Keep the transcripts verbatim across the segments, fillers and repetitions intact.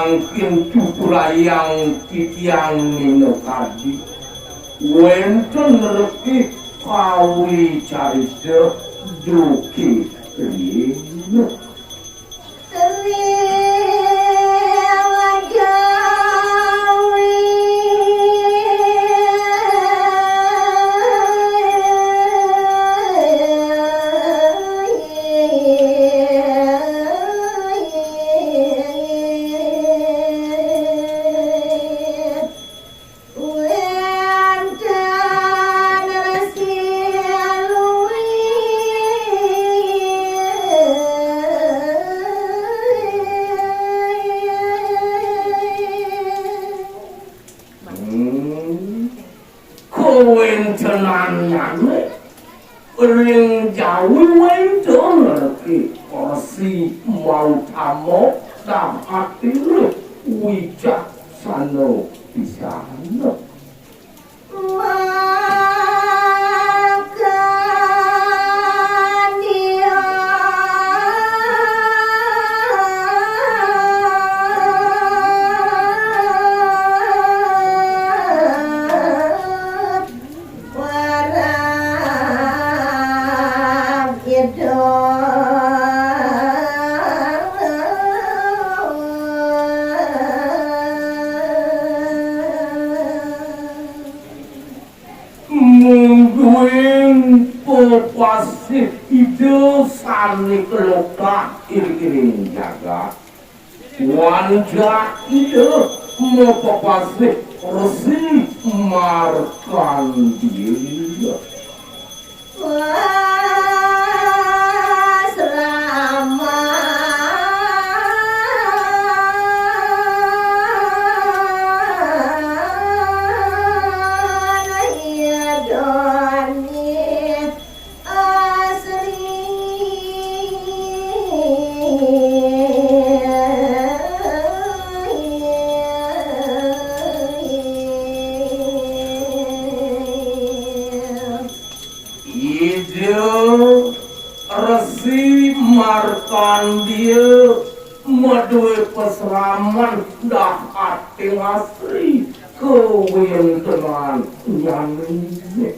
Mangkin cukurayang titiang minakadi wénten riki kawicarita duké rina. Hmm. Kawéntenannyané ring jawi wénten Resi Mautama, dahat wicaksana pisan. Mungguing pepasih Ida sané kelokah iri-iring jagat. Wanjak Ida mapepasih Resi Markandia. Ida Resi Markandia madué pasraman dahat ing asri kawéntenannyané.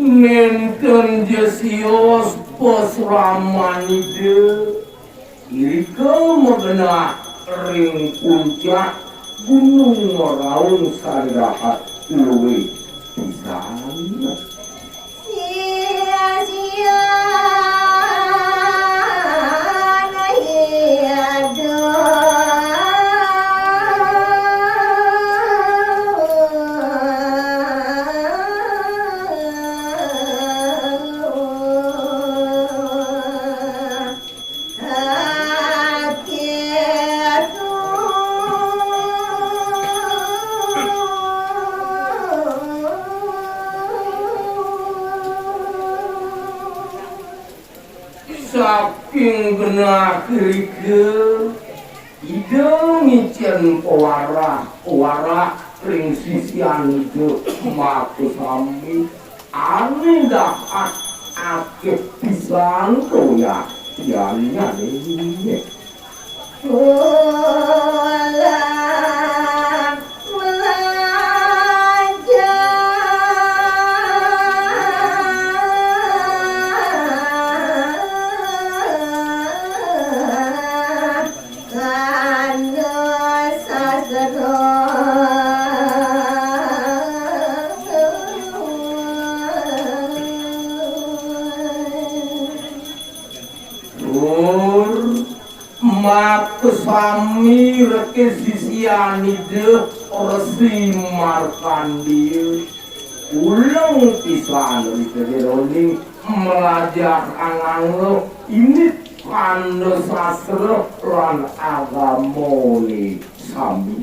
Nénten ja sios pasraman Ida, irika magenah ring puncak Gunung Meraung sané dahat luwih pisan. Saking genah irika, Ida ngicén pawarah-pawarah ring sisian Ida makasami, ané dahat akéh pisan toyatannyané. Tur makasami riki sisian Ida Resi Markandia, uleng pisan ring sajeroning mlajah anganga indik kanda sastra lan agamane sami.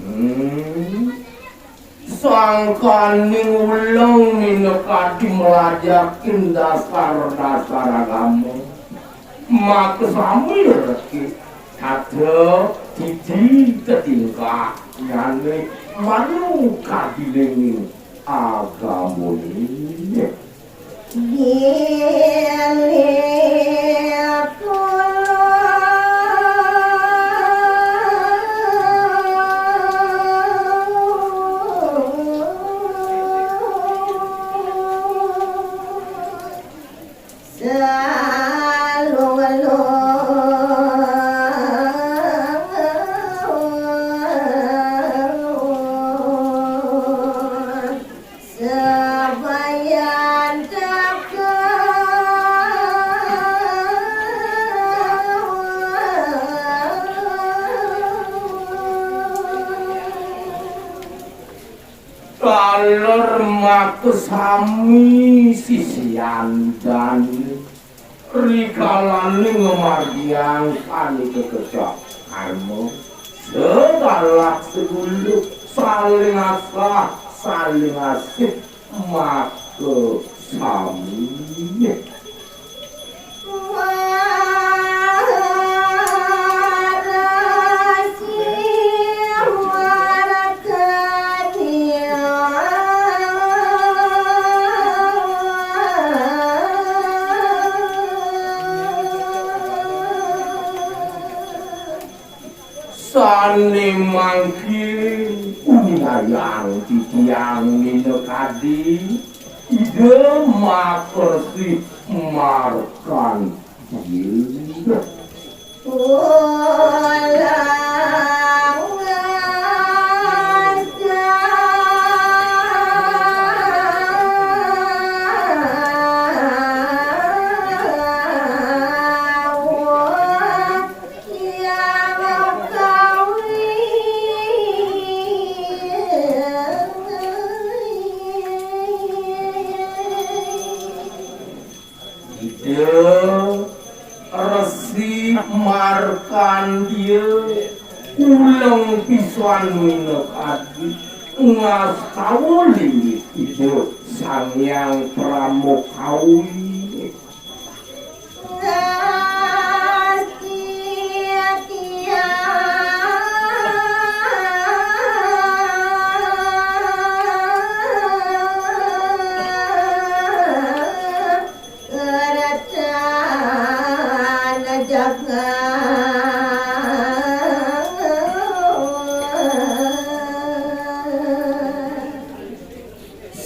Hmm. Sangkaning uleng minakadi mlajahin dasar-dasar agama. Makasami resi tata didi tetingkah nyane manu kabilinging agamane. Sabayan cakep. Taler makasami sisian dane. Rikalaning ngamargiang sane kakecap karma, sebalah segulu, saling asah, saling asih, makasami. Sane mangkin uningayang titiang minakadi Ida makarsi markan diri. Ida Resi Markandia uleng pisan minakadi ngastawa linggih Ida Sang Hyang Parama Kawi.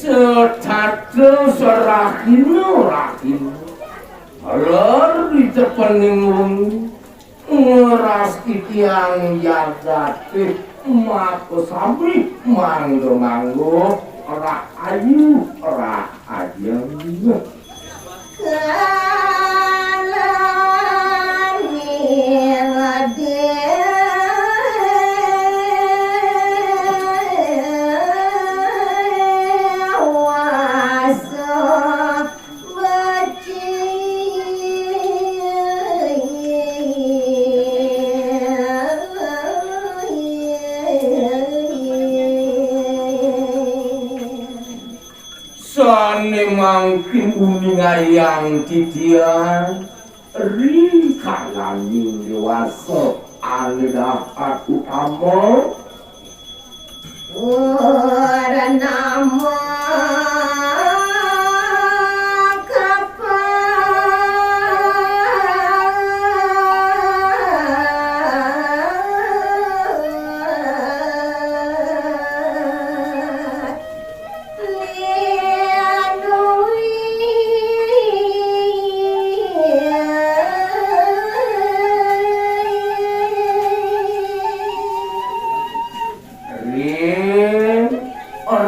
Setata serahina rahina. Ler di tepening wengi, ngeras titiang jagate makasami mangga-mangga rahayu rahajeng. Sane mangkin uningayang titiang ri kalaning dewasa ane dahat utama. Purnama kapan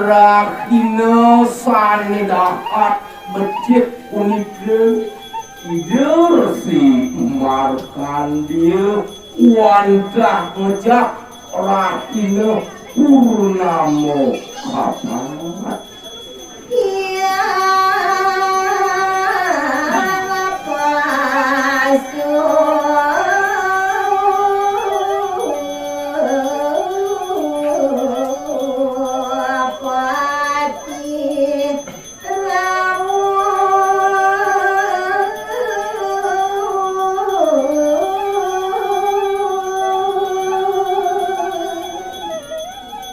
Rahina sané dahat becik punika, Ida Resi Markandia wantah ngejak rahina purnama kapat.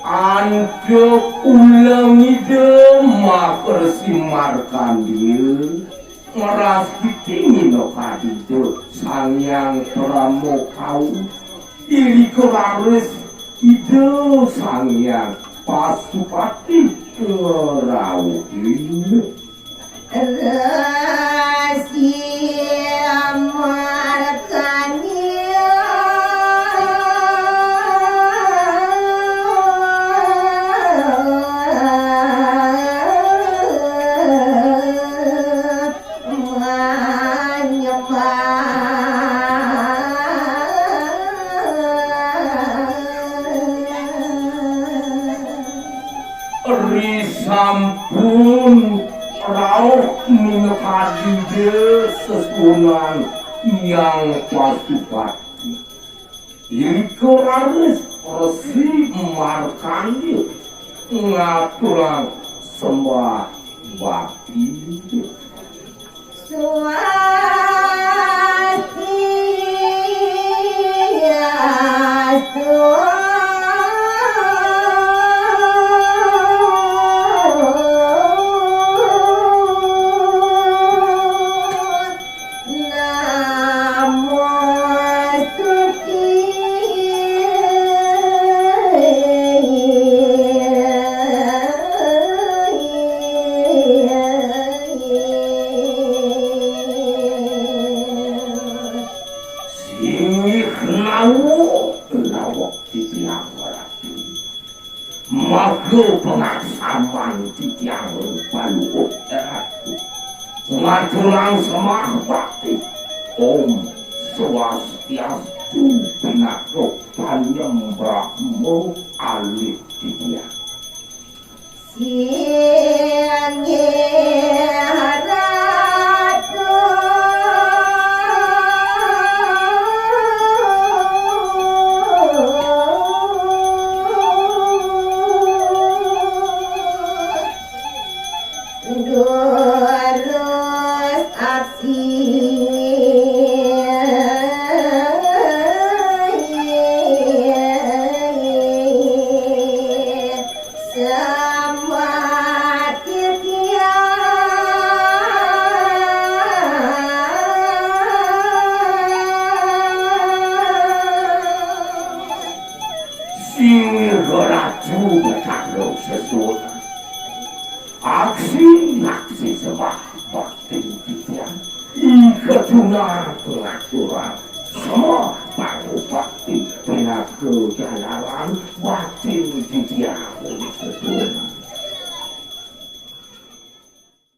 Antuk uleng Ida Maha Resi Markandia ngrastiti minakadi Ida Sang Hyang Parama Kawi, irika raris Ida Sang Hyang Pasupati ngrauhin. Resi Markandia. Risampun rauh minakadi sesuunan Hyang Pasupati, irika raris Resi Markandia ngaturang sembah bakti. Swastiastu. Namostuti. Singgih nawa lawak titiang ratu. Maga pangarsaman titiang paluhut ratu. Ngaturang sembah bakti. Om Swastiastu pinaka panyembrahma alit titiang. Singgih ratu. Durus aksi. Sambat titiang. Singgih ratu betara sesuunan. Aksi, aksi sembah bakti titiang. Ika tunar pengaturan. Sembah pangupati pinaka jalaran batin titiang sesuunan.